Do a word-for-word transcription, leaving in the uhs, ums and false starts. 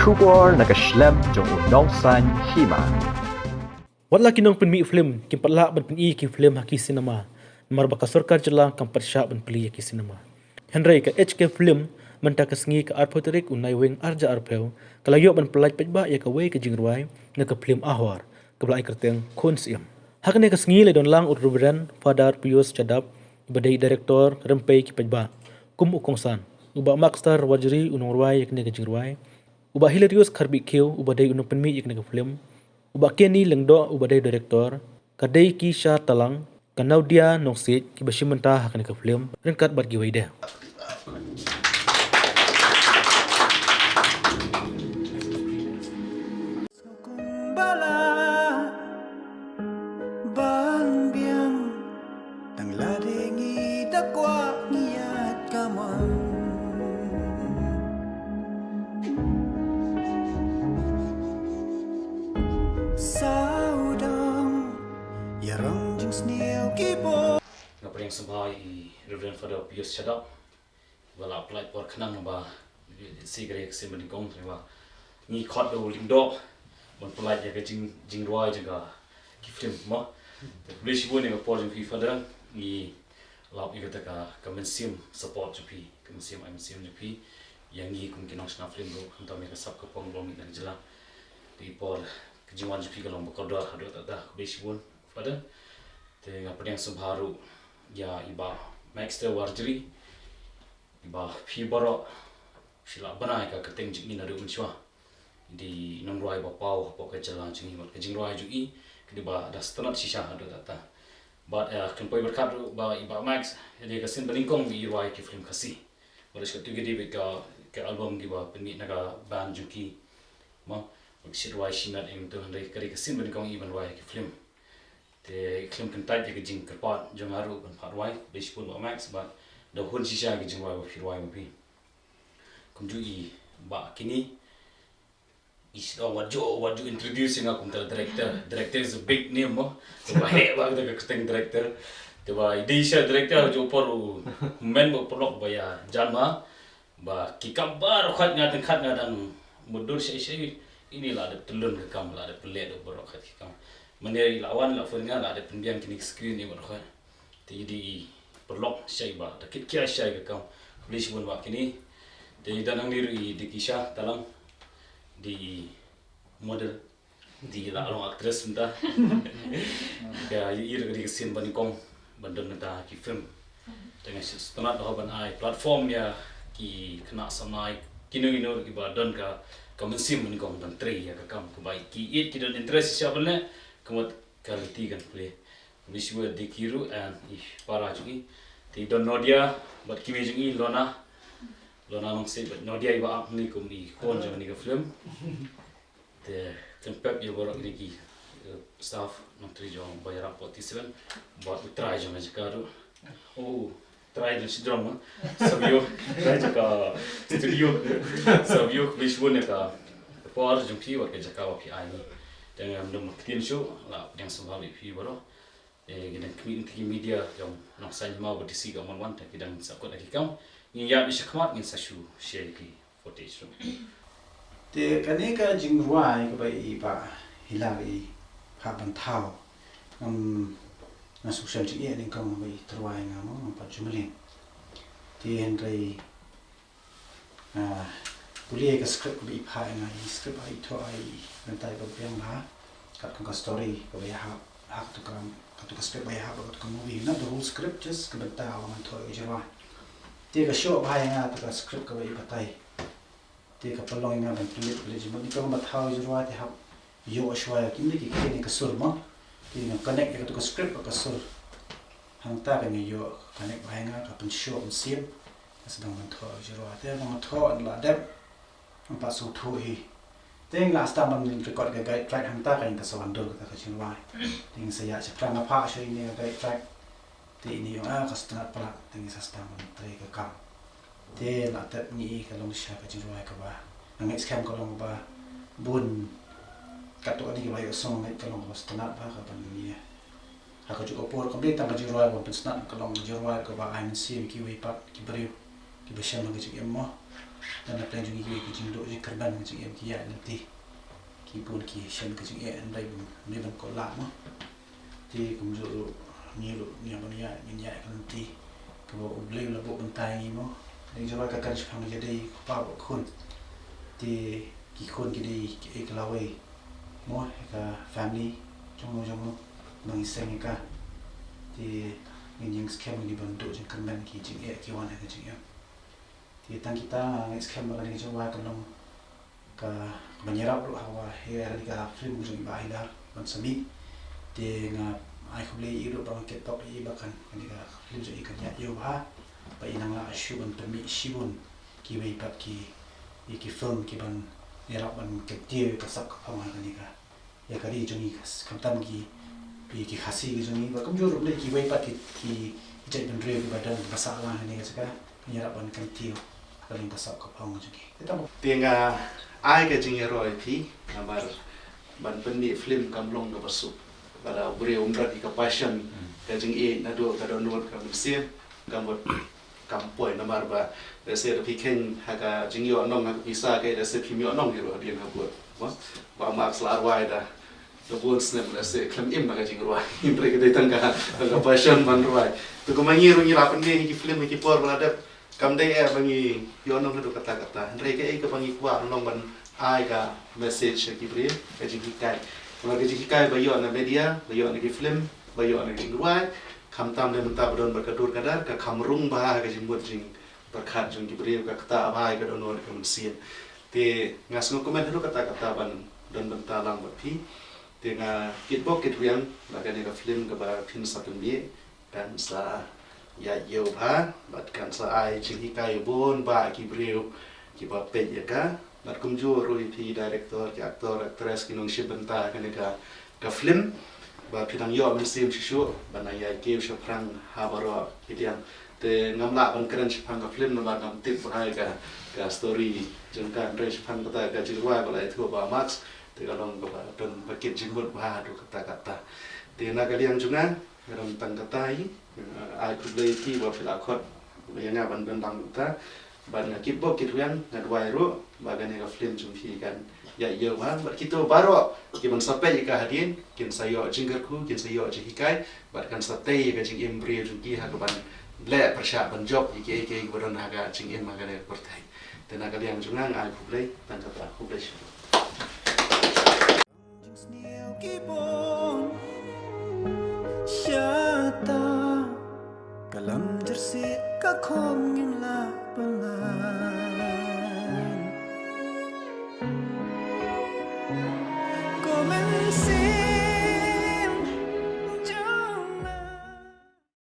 Khubor na ka shlem jong u nongsan hima. Wat la ki nongpynmih film kim pat lah ban pyni ki film ha ki cinema, namar ba ka sorkar jylla kam pat shah ban plie ïa ki cinema. Hynrei ka H K Film mynta ka sngi ka arphew tarik u Naiwieng arhajar arphew ka la ïoh ban pyllait paidbah ïa kawei ka jingrwai na ka film Ahor kaba la ai kyrteng Khun Syiem. Ha kane ka sngi la don lang u Reverend Father Pius Shadap, uba dei director, rympei ki paidbah, kum u kongsan, u Bah Maxter Warjri u nongrwai ïa kane ka jingrwai, u Bah Hilarius Kharbih Khiew uba dei u nongpynmih ïa kane ka film, u Bah Kenny Lyngdoh uba dei director, ka Deikisha Talang, ka Naudia Nongsiej kiba shim bynta ha kane ka film ryngkat bad kiwei de. Bala ban biang tang lade ngi da kwah ngi ïaid kamon. Sawdong ïa rong jingsniew ki bor. Nga pdiang sngewbha ïa i Reverend Father Pius Shadap ba la pyllait por khnang ba si ka dei ka sien ba nyngkong, te ba ngi khot da u lyngdoh ban pyllait ïa ka jing, jingrwai jong ka ki film mo. Te khublei shibun ïa ka por jong phi Father, ngi lap ïa kata ka, ka mynsiem support jong phi, ka mynsiem ai mynsiem jong phi ïa ngi kum ki nongshna film ruh, hangta ïa ka sap ka pong ba mih na ka jylla. Te i por ka jingwan jong phi ka long ba kordor haduh katta, khublei shibun Father. Te nga pdiang sngewbha ruh ïa i Bah Maxter Warjri, i Bah, phi baroh phi la bna ïa ka kyrteng jong ngi naduh mynshuwa. I dei i nongrwai ba paw hapoh ka jylla jong ngi, bad ka jingrwai jong i ka dei ba da sngewtynnat shisha haduh katta. Bad, eh, khlem poi bad khat ruh ba i Bah Max, ïa ka sien ba nyngkong i rwai ki film Khasi. Bad ïa ka tu ki dei bad ka, ka album kiba pynmih na ka band jong ki. Mo, bad ka Shit Rwai Shimet, ïa ka tu hynrei ka dei ka sien ba nyngkong i ban rwai ki film. Te khlem kyntait ïa ka jingkyrpad jong nga ruh ban phah rwai, khublei shibun Bah Max, bad da hun shisha ïa ka jingrwai ba phi rwai ma phi. Kumjuh i Bah Kenny, i sdang wat ju, wat ju introduce ïa nga kum ka director. Director is a big name mo. Te ba heh ba ka kyrteng director. Te ba i dei shisha director ha juh por u men ba paralok ba ïa jan ma. Ba ki kam baroh khoit nga dang khat nga dang mutdur shai shai. Ini la dep tylun ka kam, la dep pynleh da baroh khoit ki kam. Mynne i la wan la phone nga, la dep pynbiang kine ki screen ïa baroh khoit. Te i dei i paralok shai ba da kit kia shai ka kam. Khublei shibun Bah Kenny. Te i don hangne ruh i Deikisha Talang, i dei i model. Te i la long actress mynta. Ka i ruh ka dei ka sien ba nyngkong ban don mynta ha ki film. Te nga sngewtynnat ban ai platform ïa ki khynnah samla kino kino ruh kiba don ka, ka mynsiem ba nyngkong ban trei ïa ka kam kaba ki ïeit, ki don interest shisha ban leh, ka mut ka lynti kan plie. Khublei shibun Deiki ruh and i para jong i. Te i don Nodia bad kiwei jong i, Lona. Lona Nongsiej bad Nodia iba act hangne kum i khun jong kane ka film. Te kynpep ïa baroh kine ki, eh, staff nongtrei jong Baïarap forty-seven bad u trai jong ka jaka ruh. Oh, trai jong shijrong ma. Savio, trai jong ka studio. Savio, khublei shibun ïa ka por jong phi bad ka jaka ba phi ai ngi. Te ngam dum ktien shuh, la pdiang sngewbha ïa phi baroh. Eh, ki dang khmih ki media jong Nongsan Hima ba D C ka mon wan, te ki dang sahkut ha ki kam. Ngin ïa mih shakhmat ngin sa shu share ki footage ruh. Te kane ka jingrwai kaba i Bah Hilary i phah ban thaw. Ngam, nga sngewsih jingeh nyngkong ba i tyrwa ïa nga mo, ngam pat ju mlien. Te hynrei Ah, pule ïa ka script kaba i phah ïa nga, i script ba i thoh ai, bynta ba biang bha. Katkum ka story kaba ïahap, ha katu ka, katu ka script ba ïahap, katu ka movie, not the whole script, just ka bynta ba ngan thoh ïa ka jingrwai. Te ka shoh bha ïa nga katu ka script kaba i batai. Te ka pynlong ïa nga ban pynleit pynleit jingmut, nyngkong ba thaw ïa ka jingrwai te hap ïoh shuwa ïa kine ki ktien ïa ka sur mo. Te nga connect ïa katu ka script bad ka sur. Hangta ka nga ïoh connect bha ïa nga, ka pynshoh mynsiem. Nga sdang ban thoh ïa ka jingrwai. Te ba nga thoh nga la dep, nga pat sngewthuh hi. Te nga la sdang ban record ka guide track, hangta ka nga sa wan dur kata ka jingrwai. Te nga sa ïaid shaphrang, nga phah shuwa ïa ine ka guide track. Te ine ïong ah ka sngewtynnat palat, te nga sa sdang ban trei ka kam. Te la tep ngi, ka long shisha ka jingrwai kaba nga ngeit skhem ka long kaba bun. Katto katne kiba ïohsngew ngeit ka long kaba sngewtynnat bha kaba ngi. Ha kajuh ka por kam dei tang ka jingrwai ban pynsnat, ka long ka jingrwai kaba ai mynsiem ïa kiwei pat ki briew. kiba shem ha ka jingim mo. Lane na pdeng jong ngi kiwei ki jingduh jingkyrmen ha ka jingim ki ïaid lynti. Ki bun ki shem ka jingeh, hynrei ban, hynrei ban kol lah mo. Te kumjuh ruh ngi ruh ngi ban ïaid, ngin ïaid ka lynti kaba U Blei u la buh bynta ïa ngi mo. Dei jong ka kren shaphang ïa dei kpa bad khun. Te ki khun ki dei kiei ki lawei mo, ïa ka family jong u jong u, ba ngi seng ïa ka. Te ngin ïeng skhem ïa ki ban duh jingkyrmen ki jingeh ki wan ha ka jingim. Te tang kita nga ngeit skhem ba kane ka jingrwai kan long ka, kaban ïarap ruh ha kaba ïa kane ka film ka jong i Bah Haidar Bansami. Te nga ai khublei ïa i ruh ba nga kyrpad ïa i ba kan, kane ka film jong i kan ïaid ïew bha, ba i nang lah shuh ban pynmih shibun kiwei pat ki, ïa ki film kiban ïarap ban kyntiew ïa ka sap ka phong ha kane ka, ïa ka ri jong ngi, khamtam ki, ki, ki Khasi ki jong ngi, ba kumjuh ruh lei kiwei pat ki, ki, ki jaitbynriew kiba don, kiba sah lang ha kane ka jaka, kin ïarap ban kyntiew ha ka liang ka sap ka phong jong ki. Te tang. Te nga ai ka jingïaroh ïa phi, namar ban pynmih film kam long kaba suk. Lada u briew um don ïa ka passion, ka jingïeit naduh ka dohnud ka mynsiem, kam bud kam poi, namar ba lehse da phi kheiñ ha ka jingïoh nong ha ka pisa, ka lehse phim ïoh nong hi ruh hadien ha bud. Ba, ba Mark la rwai da, da bun snem lehse khlem im na ka jingrwai. Hynrei ka dei tang ka, tang ka passion ban rwai. Te kumba ngi ruh ngi la pynneh ha ki film ha ki por ba la dep, kam dei eh ba ngi ïoh nong haduh katta katta. Hynrei kaei kaba ngi kwah long ban ai ka message ha ki briew, ka jinghikai. Namar ka jinghikai ba ïoh na media, ba ïoh na ki film, ba ïoh na ki jingrwai, khamtam dei mynta ba don bad ka dur ka dar, ka kham rung bha ha ka jingmut jingpyrkhat jong ki briew, ka ktah bha ïa ka dohnud ka mynsiem. Te nga sngewkmen haduh katta katta ban don bynta lang bad phi. Te nga kitbok kitrwiang ba kane ka film kaba phin sa pynmih kan sa ïaid ïew bha bad kan sa ai jinghikai bun bha ïa ki briew kiba peit ïa ka. Bad kumjuh ruh ïa phi director, ki actor, actress, ki nongshim bynta kane ka, ka film, ba phi dang ïoh mynsiem shuh shuh ban nang ïaid kiew shaphrang ha baroh ki liang. Te ngam lah ban kren shaphang ka film namar ngam tip bha ïa ka, ka story jong ka, hynrei shaphang kata ka jingrwai ba la ïathuh Bah Mark, te ka long kaba don ba kit jingmut bha haduh katta katta. Te na ka liang jong nga, nga don tang katta hi, ai khublei ïa phi ba phi la khot ïa nga ban don lang mynta. Bad nga kitbok kitrwiang, nga duwai ruh ba kane ka film jong phi kan ïaid ïew bha, bad kito baroh kiban sa peit ïa ka hadien kin sa ïoh jingkyrkhu, kin sa ïoh jinghikai, bad kan sa tei ïa ka jingim briew jong ki ha kaban leh pyrshah ban jop ïa kiei kiei kiba don ha ka jingim ha kane ka pyrthei. Te na ka liang jong nga, nga ai khublei tang katta, khublei shibun. Jingsniew ki bun shata, ka lam jersey ka khum ngim lah pynlan. Ko mynsiem